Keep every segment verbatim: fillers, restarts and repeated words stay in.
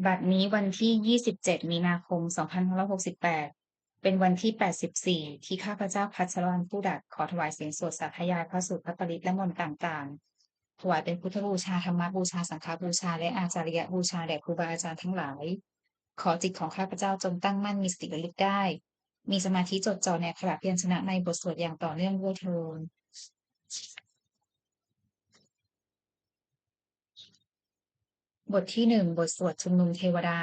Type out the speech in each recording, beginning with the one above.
บัดนี้วันที่ ยี่สิบเจ็ด มีนาคม สองพันห้าร้อยหกสิบแปด เป็นวันที่ แปดสิบสี่ ที่ข้าพเจ้าพัชรวรรณ ผู้ดัด ขอถวายเสียงสวดสาธยายพระสูตรพระปริตรและมนต์ต่างๆ ถวายเป็นพุทธบูชา ธรรมบูชา สังฆบูชา และอาจาริยบูชาแด่ครูบาอาจารย์ทั้งหลาย ขอจิตของข้าพเจ้าจงตั้งมั่น มีสติระลึกได้ มีสมาธิจดจ่อในอักขระพยัญชนะในบทสวดอย่างต่อเนื่องด้วยเทอญ บทที่หนึ่ง บทสวดชุมนุมเทวดา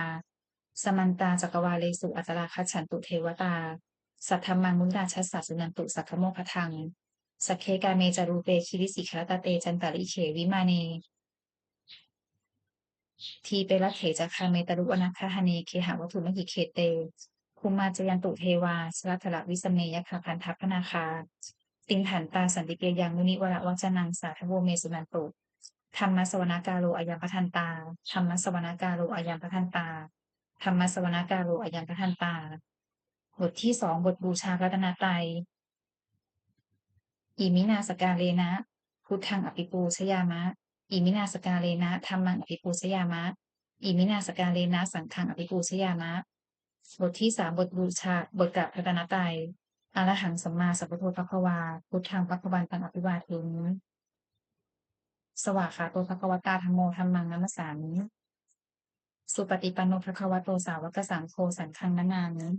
Samantā cakkavāḷesu atrāgacchantu devatā, saddhammaṃ munirājassa suṇantu saggamokkhadaṃ. Sagge kāme ca rūpe girisikharataṭe cantalikkhe vimāne, dīpe raṭṭhe ca gāme taruvanagahane gehavatthumhi khette, bhummā cāyantu devā jalathalavisame yakkhagandhabbanāgā, tiṭṭhantā santike yaṃ munivaravacanaṃ sādhavo me suṇantu. Dhammassavanakālo ayambhadantā. Dhammassavanakālo ayambhadantā. Dhammassavanakālo ayambhadantā. บทที่สอง บทบูชาพระรัตนตรัย Iminā sakkārena buddhaṃ abhipūjayāma. Iminā sakkārena dhammaṃ abhipūjayāma. Iminā sakkārena saṅghaṃ abhipūjayāma. บทที่สาม บทบูชา บทกราบพระรัตนตรัย Arahaṃ sammāsambuddho bhagavā, buddhaṃ bhagavantaṃ abhivādemi. Svākkhāto bhagavatā dhammo, dhammaṃ namassāmi. Supaṭipanno bhagavato sāvakasaṅgho, saṅghaṃ namāmi.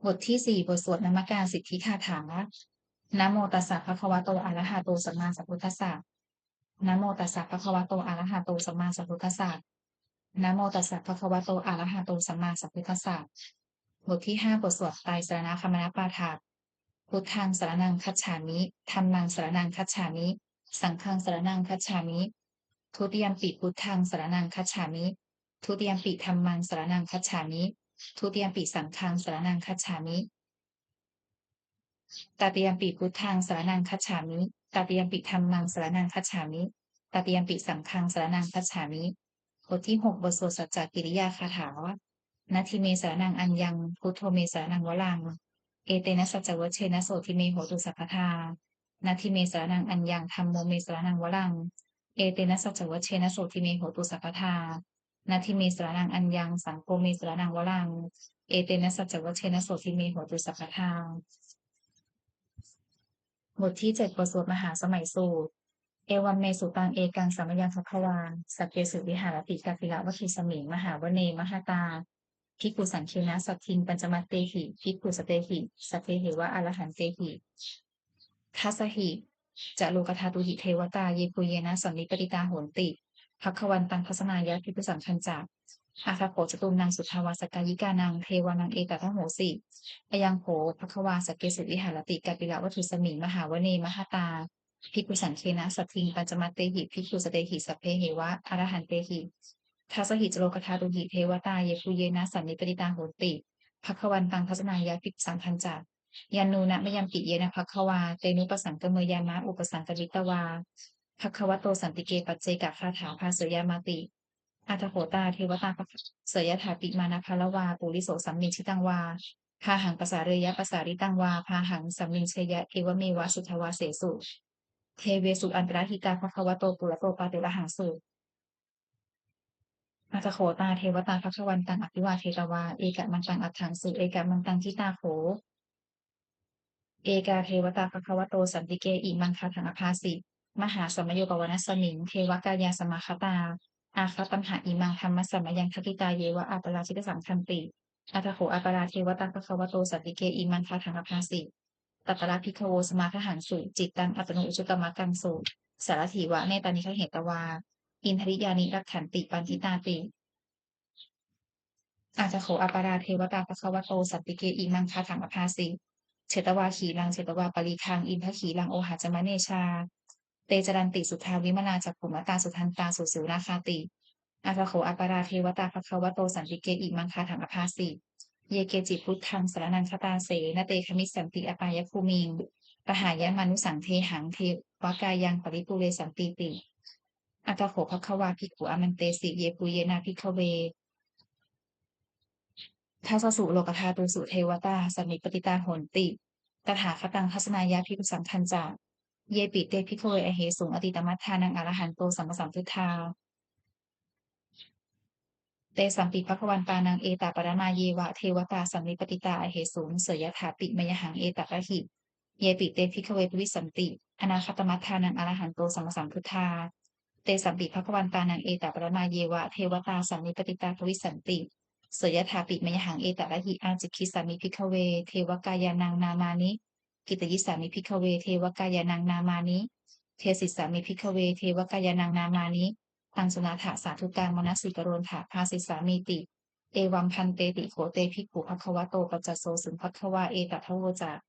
บทที่สี่ บทสวดนมการสิทธิคาถา Namo tassa bhagavato arahato sammāsambuddhassa. Namo tassa bhagavato arahato sammāsambuddhassa. Namo tassa bhagavato arahato sammāsambuddhassa. บทที่ห้า บทสวดไตรสรณคมนปาฐะ Buddhaṃ saraṇaṃ gacchāmi. Dhammaṃ saraṇaṃ gacchāmi. Saṅghaṃ saraṇaṃ gacchāmi. Dutiyampi buddhaṃ saraṇaṃ gacchāmi. Dutiyampi dhammaṃ saraṇaṃ gacchāmi. Dutiyampi saṅghaṃ saraṇaṃ gacchāmi. Tatiyampi buddhaṃ saraṇaṃ gacchāmi. Tatiyampi dhammaṃ saraṇaṃ gacchāmi. Tatiyampi saṅghaṃ saraṇaṃ gacchāmi. บทที่หก บทสวดสัจจกิริยาคาถา Natthi me saraṇaṃ aññaṃ, buddho me saraṇaṃ varaṃ. Etena saccavajjena sotthi me hotu sabbadā. Natthi me saraṇaṃ aññaṃ, dhammo me saraṇaṃ varaṃ. Etena saccavajjena sotthi me hotu sabbadā. Natthi me saraṇaṃ aññaṃ, saṅgho me saraṇaṃ varaṃ. Etena saccavajjena sotthi me hotu sabbadā. บทที่เจ็ด บทสวดมหาสมัยสูตร Evaṃ me sutaṃ. Ekaṃ samayaṃ bhagavā sakkesu viharati kapilavatthusmiṃ mahāvane mahatā bhikkhusaṅghena saddhiṃ pañcamattehi bhikkhusatehi sabbeheva arahantehi. Dasahi ca lokadhātūhi devatā yebhuyyena sannipatitā honti bhagavantaṃ dassanāya bhikkhusaṅghañca. Atha kho catunnaṃ suddhāvāsakāyikānaṃ devānaṃ etadahosi: Ayaṃ kho bhagavā sakkesu viharati kapilavatthusmiṃ mahāvane mahatā bhikkhusaṅghena saddhiṃ pañcamattehi bhikkhusatehi sabbeheva arahantehi. Dasahi ca lokadhātūhi devatā yebhuyyena sannipatitā honti bhagavantaṃ dassanāya bhikkhusaṅghañca. Yannūna mayampi yena bhagavā tenupasaṅkameyyāma, upasaṅkamitvā bhagavato santike paccekagāthā bhāseyyāmāti. Atha kho tā devatā bhagavato seyyathāpi mānabālavā puriso sammiñjitaṃ vā bāhaṃ pasāreyya, pasāritaṃ vā bāhaṃ sammiñjeyya, evameva suddhāvāsesu devesu antarahitā bhagavato purato pāturahaṃsu. Atha kho tā devatā bhagavantaṃ abhivādetvā ekamantaṃ aṭṭhaṃsu. Ekamantaṃ ṭhitā kho ekā devatā bhagavato santike imaṃ gāthaṃ abhāsi: Mahāsamayo pavanasmiṃ devakāyā samāgatā, āgatamha imaṃ dhammasamayaṃ dakkhitāyeva aparājitasaṅghanti. Atha kho aparā devatā bhagavato santike imaṃ gāthaṃ abhāsi: Tatra bhikkhavo samādahaṃsu cittaṃ attano ujukamakaṃsu, sārathīva nettāni gahetvā indriyāni rakkhanti paṇḍitāti. Atha kho aparā devatā bhagavato santike imaṃ gāthaṃ abhāsi: Chetvā khīlaṃ chetvā palighaṃ indakhīlaṃ ohaccamanejā, te caranti suddhā vimalā cakkhumatā sudantā susunāgāti. Atha kho aparā devatā bhagavato santike imaṃ gāthaṃ abhāsi: Ye keci buddhaṃ saraṇaṃ gatāse, na te gamissanti apāyabhūmiṃ, pahāya mānusaṃ dehaṃ devakāyaṃ paripūressantīti. Atha kho bhagavā bhikkhū āmantesi: Yebhuyyena bhikkhave dasasu lokadhātūsu devatā sannipatitā honti tathāgataṃ dassanāya bhikkhusaṅghañca. Yepi te bhikkhave ahesuṃ atītamaddhānaṃ arahanto sammāsambuddhā, tesampi bhagavantānaṃ etaparamāyeva devatā sannipatitā ahesuṃ, seyyathāpi mayhaṃ etarahi. Yepi te bhikkhave bhavissanti anāgatamaddhānaṃ arahanto sammāsambuddhā, tesampi bhagavantānaṃ etaparamāyeva devatā sannipatitā bhavissanti, seyyathāpi mayhaṃ etarahi. Ācikkhissāmi bhikkhave devakāyānaṃ nāmāni, kittayissāmi bhikkhave devakāyānaṃ nāmāni, desissāmi bhikkhave devakāyānaṃ nāmāni, taṃ suṇātha sādhukaṃ manasikarotha bhāsissāmīti. Evaṃ bhanteti kho te bhikkhū bhagavato paccassosuṃ. Bhagavā etadavoca: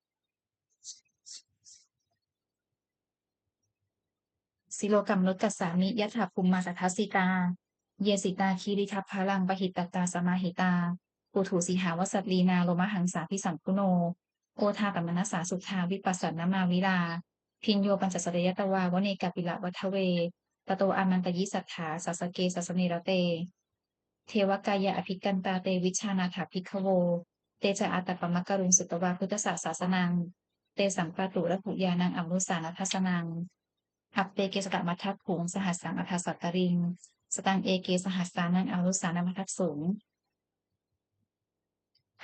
Silokamanukassāmi yattha bhummā tadassitā, ye sitā girigabbharaṃ pahitattā samāhitā, puthū sīhāva sallīnā lomahaṃsābhisambhuno, odātamanasā suddhā vippasannamanāvilā, bhiyyo pañcasate ñatvā vane kāpilavatthave, tato āmantayi satthā sāvake sāsane rate. Devakāyā abhikkantā te vijānātha bhikkhavo, te ca ātappamakaruṃ sutvā buddhassa sāsanaṃ, tesampāturahu ñāṇaṃ amanussāna dassanaṃ. Appeke satamaddakkhuṃ sahassaṃ atha sattariṃ, sataṃ eke sahassānaṃ amanussānamaddasuṃ.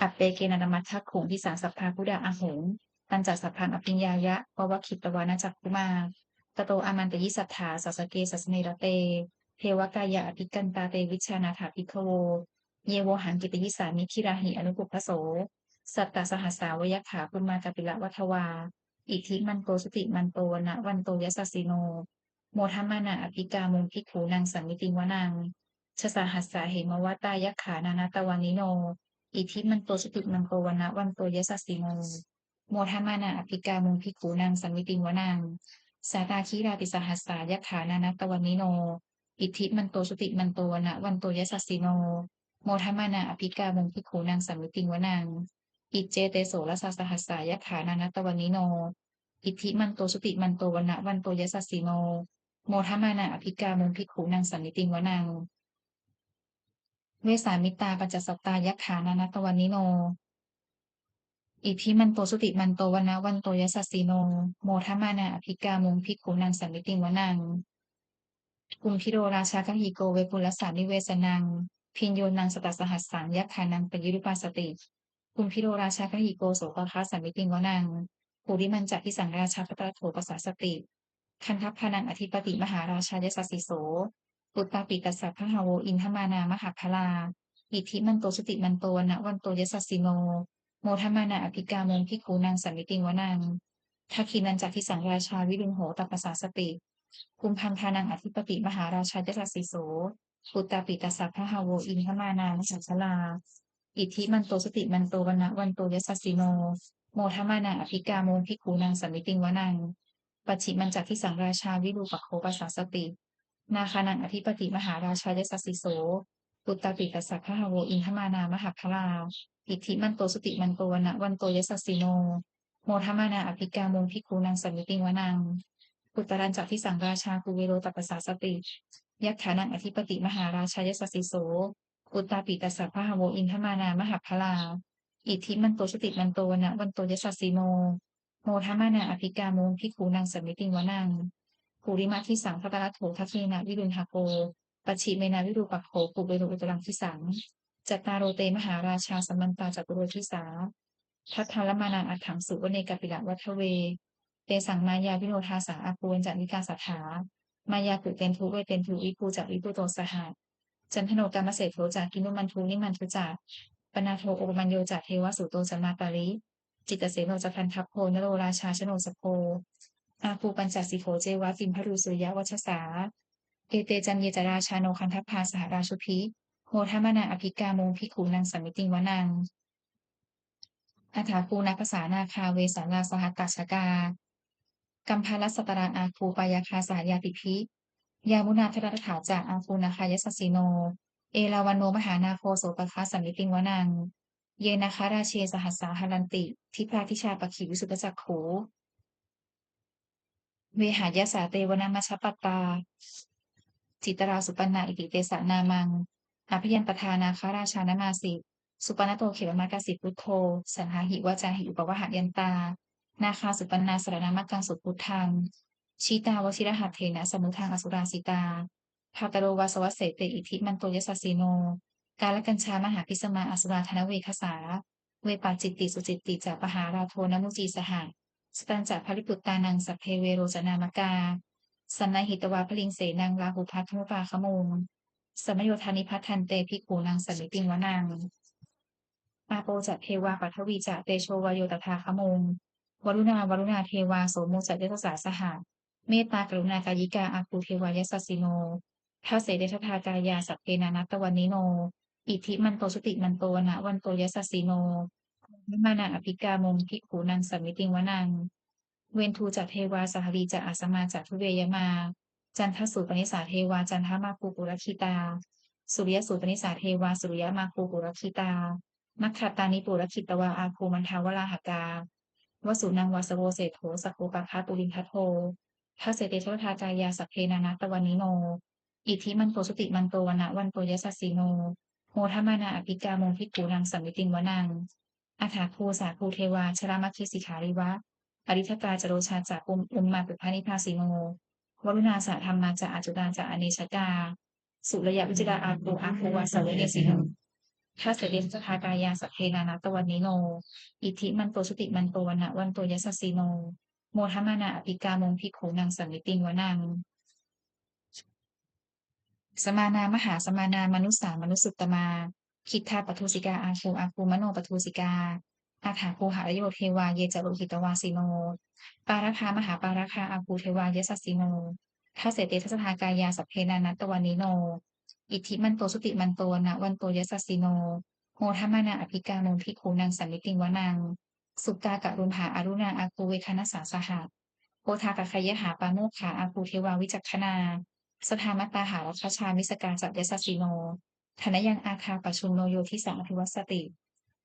Appekenantamaddakkhuṃ disā sabbā phuṭā ahuṃ, tañca sabbaṃ abhiññāya vavakkhitvāna cakkhumā, tato āmantayi satthā sāvake sāsane rate. Devakāyā abhikkantā te vijānātha bhikkhavo, ye vohaṃ kittayissāmi girāhi anupubbaso, sattasahassā va yakkhā bhummā kāpilavatthavā, iddhimanto jutimanto vaṇṇavanto yasassino, modamānā abhikkāmuṃ bhikkhūnaṃ samitiṃ vanaṃ. Chasahassā hemavatā yakkhā nānattavaṇṇino, iddhimanto jutimanto vaṇṇavanto yasassino, modamānā abhikkāmuṃ bhikkhūnaṃ samitiṃ vanaṃ. Sātāgirā tisahassā yakkhā nānattavaṇṇino, iddhimanto jutimanto vaṇṇavanto yasassino, modamānā abhikkāmuṃ bhikkhūnaṃ samitiṃ vanaṃ. Iccete soḷasasahassā yakkhā nānattavaṇṇino, iddhimanto jutimanto vaṇṇavanto yasassino, modamānā abhikkāmuṃ bhikkhūnaṃ samitiṃ vanaṃ. Vessāmittā pañcasatā yakkhā nānattavaṇṇino, iddhimanto jutimanto vaṇṇavanto yasassino, modamānā abhikkāmuṃ bhikkhūnaṃ samitiṃ vanaṃ. Kumbhīro rājagahiko vepullassa nivesanaṃ, bhiyyo naṃ satasahassaṃ yakkhānaṃ payirupāsati, kumbhīro rājagahiko sopāga samitiṃ vanaṃ. Purimañca disaṃ rājā dhataraṭṭho pasāsati, gandhabbānaṃ ādhipati mahārājā yasassi so, puttāpi tassa bahavo indanāmā mahabbalā, iddhimanto jutimanto vaṇṇavanto yasassino, modamānā abhikkāmuṃ bhikkhūnaṃ samitiṃ vanaṃ. Dakkhiṇañca disaṃ rājā virūḷho tappasāsati, kumbhaṇḍānaṃ ādhipati mahārājā yasassi so, puttāpi tassa bahavo indanāmā mahabbalā, iddhimanto jutimanto vaṇṇavanto yasassino, modamānā abhikkāmuṃ bhikkhūnaṃ samitiṃ vanaṃ. Pacchimañca disaṃ rājā virūpakkho pasāsati, nāgānaṃ ādhipati mahārājā yasassi so, puttāpi tassa bahavo indanāmā mahabbalā, iddhimanto jutimanto vaṇṇavanto yasassino, modamānā abhikkāmuṃ bhikkhūnaṃ samitiṃ vanaṃ. Uttarañca disaṃ rājā kuvero tappasāsati, yakkhānaṃ ādhipati mahārājā yasassi so, puttāpi tassa bahavo indanāmā mahabbalā, iddhimanto jutimanto vaṇṇavanto yasassino, modamānā abhikkāmuṃ bhikkhūnaṃ samitiṃ vanaṃ. Purimadisaṃ dhataraṭṭho dakkhiṇena virūḷhako, pacchimena virūpakkho kuvero uttaraṃ disaṃ. Cattāro te mahārājā samantā caturo disā, daddallamānā aṭṭhaṃsu vane kāpilavatthave, tesaṃ māyāvino dāsā āgū vañcanikā saṭhā, māyā kuṭeṇḍu veṭeṇḍu viṭū ca viṭuṭo saha, candano kāmaseṭṭho ca kinnughaṇḍu nighaṇḍu ca, panādo opamañño ca devasūto ca mātali, cittaseno ca gandhabbo naḷo rājā janosabho, āgū pañcasikho ceva timbarū suriyavacchasā, ete caññe ca rājāno gandhabbā saha rājubhi, modamānā abhikkāmuṃ bhikkhūnaṃ samitiṃ vanaṃ. Athāgū nābhasā nāgā vesālā sahatacchakā, kambalassatarā āgū pāyāgā saha ñātibhi, yāmunā dhataraṭṭhā ca āgū nāgā yasassino, erāvaṇo mahānāgo sopāga samitiṃ vanaṃ. Ye nāgarāje sahasā haranti dibbā dijā pakkhi visuddhacakkhū, vehāyasā te vanamajjhapattā citrā supaṇṇā iti tesa nāmaṃ. Abhayantadā nāgarājānamāsi, supaṇṇato khemamakāsi buddho, saṇhāhi vācāhi upavhayantā, nāgā supaṇṇā saraṇamakaṃsu buddhaṃ. Jitā vajirahatthena samuddaṃ asurā sitā. Bhātaro vāsavassete iddhimanto yasassino. Kālakañjā mahābhismā asurā dānaveghasā. Vepacitti sucitti ca pahārādo namucī saha. Satañca baliputtānaṃ sabbe verocanāmakā. Sannayhitvā baliṃ senaṃ rāhubhaddamupāgamuṃ. Samayodāni bhaddante bhikkhūnaṃ samitiṃ vanaṃ. Āpo ca devā paṭhavī ca tejo vāyo tadāgamuṃ. Varuṇā vāruṇā devā somo ca yasasā saha. Mettākaruṇākāyikā āgū devā yasassino. Dasete dasadhā kāyā sabbe nānattavaṇṇino. Iddhimanto jutimanto vaṇṇavanto yasassino. Modamānā abhikkāmuṃ bhikkhūnaṃ samitiṃ vanaṃ. Veṇḍū ca devā sahalī ca asamā ca duve yamā. Candassūpanisā devā candamāgū purakkhitā. Suriyassūpanisā devā suriyamāgū purakkhitā. Nakkhattāni purakkhitvā āgū mandavalāhakā. Vasūnaṃ vāsavo seṭṭho sakkopāga purindado. Dasete dasadhā kāyā sabbe nānattavaṇṇino. Iddhimanto jutimanto vaṇṇavanto yasassino. Modamānā abhikkāmuṃ bhikkhūnaṃ samitiṃ vanaṃ. Athāgū sahabhū devā jalamaggisikhāriva. Ariṭṭhakā ca rojā ca um- ummāpupphanibhāsino. Varuṇā sahadhammā ca accutā ca anejakā. Sūleyyarucirā āgū āgū vāsavanesino. Dasete dasadhā kāyā sabbe nānattavaṇṇino. Iddhimanto jutimanto vaṇṇavanto yasassino. Modamānā abhikkāmuṃ bhikkhūnaṃ samitiṃ vanaṃ. Samānā mahāsamānā mānusā mānusuttamā. Khiḍḍāpadosikā āgū āgū manopadosikā. Athāgū harayo devā ye ca lohitavāsino. Pāragā mahāpāragā āgū devā yasassino. Dasete dasadhā kāyā sabbe nānattavaṇṇino. Iddhimanto jutimanto vaṇṇavanto yasassino. Modamānā abhikkāmuṃ bhikkhūnaṃ samitiṃ vanaṃ. Sukkā karumhā aruṇā āgū veghanasā saha. Odātagayhā pāmokkhā āgū devā vicakkhaṇā. Sadāmattā hāragajā missakā ca yasassino. Thanayaṃ āgā pajjunno yo disā abhivassati.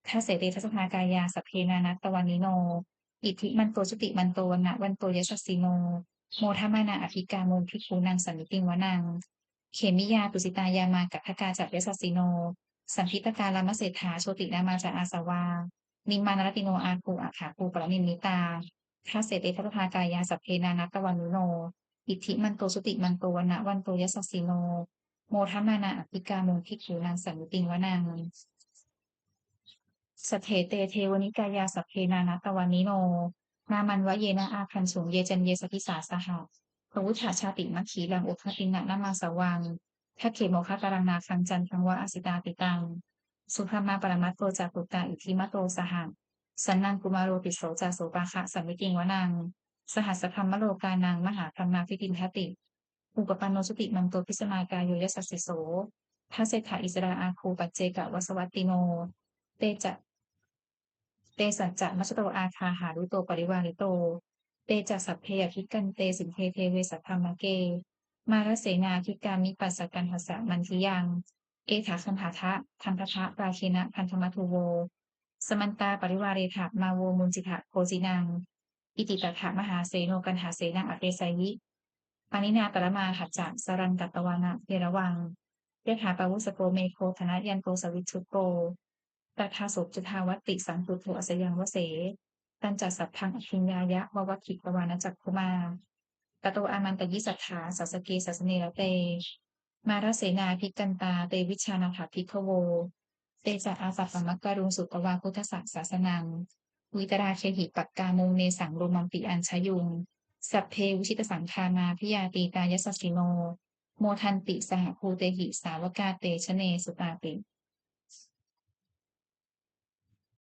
Dasete dasadhā kāyā sabbe nānattavaṇṇino. Iddhimanto jutimanto vaṇṇavanto yasassino. Modamānā abhikkāmuṃ bhikkhūnaṃ samitiṃ vanaṃ. Khemiyā tusitā yāmā kaṭṭhakā ca yasassino. Lambitakā lāmaseṭṭhā jotināmā ca āsavā. Nimmānaratino āgū athāgū paranimmitā. Dasete dasadhā kāyā sabbe nānattavaṇṇino. Iddhimanto jutimanto vaṇṇavanto yasassino. Modamānā abhikkāmuṃ bhikkhūnaṃ samitiṃ vanaṃ. Saṭṭhete devanikāyā sabbe nānattavaṇṇino. Nāmanvayena āgañchuṃ ye caññe sadisā saha. Pavutthajātimakkhilaṃ oghatiṇṇamanāsavaṃ. Dakkhemoghataraṃ nāgaṃ candaṃva asitātitaṃ. Subrahmā paramatto ca puttā iddhimato saha. Sanaṅkumāro tisso ca sopāga samitiṃ vanaṃ. Sahassabrahmalokānaṃ mahābrahmābhitiṭṭhati. Upapanno jutimanto bhismākāyo yasassi so. Dasettha issarā āgū paccekavasavattino. Te ca, te sañca majjhato āgā hārito parivārito. Te ca sabbe abhikkante sinde deve sabrahmake. Mārasenā abhikkāmi passa kaṇhassa mandiyaṃ. Etha gaṇhatha bandhatha rāgena bandhamatthu vo. Samantā parivāretha mā vo muñcittha koci naṃ. Iti tattha mahāseno kaṇhasenaṃ apesayi. Pāṇinā talamāhacca saraṃ katvāna bheravaṃ. Yathā pāvussako megho thanayanto savijjuko. Tadā so paccudāvatti saṅkuddho asayaṃvase. Tañca sabbaṃ abhiññāya vavakkhitvāna cakkhumā. Tato āmantayi satthā sāvake sāsane rate. Mārasenā abhikkantā te vijānātha bhikkhavo. Te ca ātappamakaruṃ sutvā buddhassa sāsanaṃ. Vītarāgehi pakkāmuṃ nesaṃ lomampi iñjayuṃ. Sabbe vijitasaṅgāmā bhiyātītā yasassino. Modanti saha bhūtehi sāvakā te janesutāti.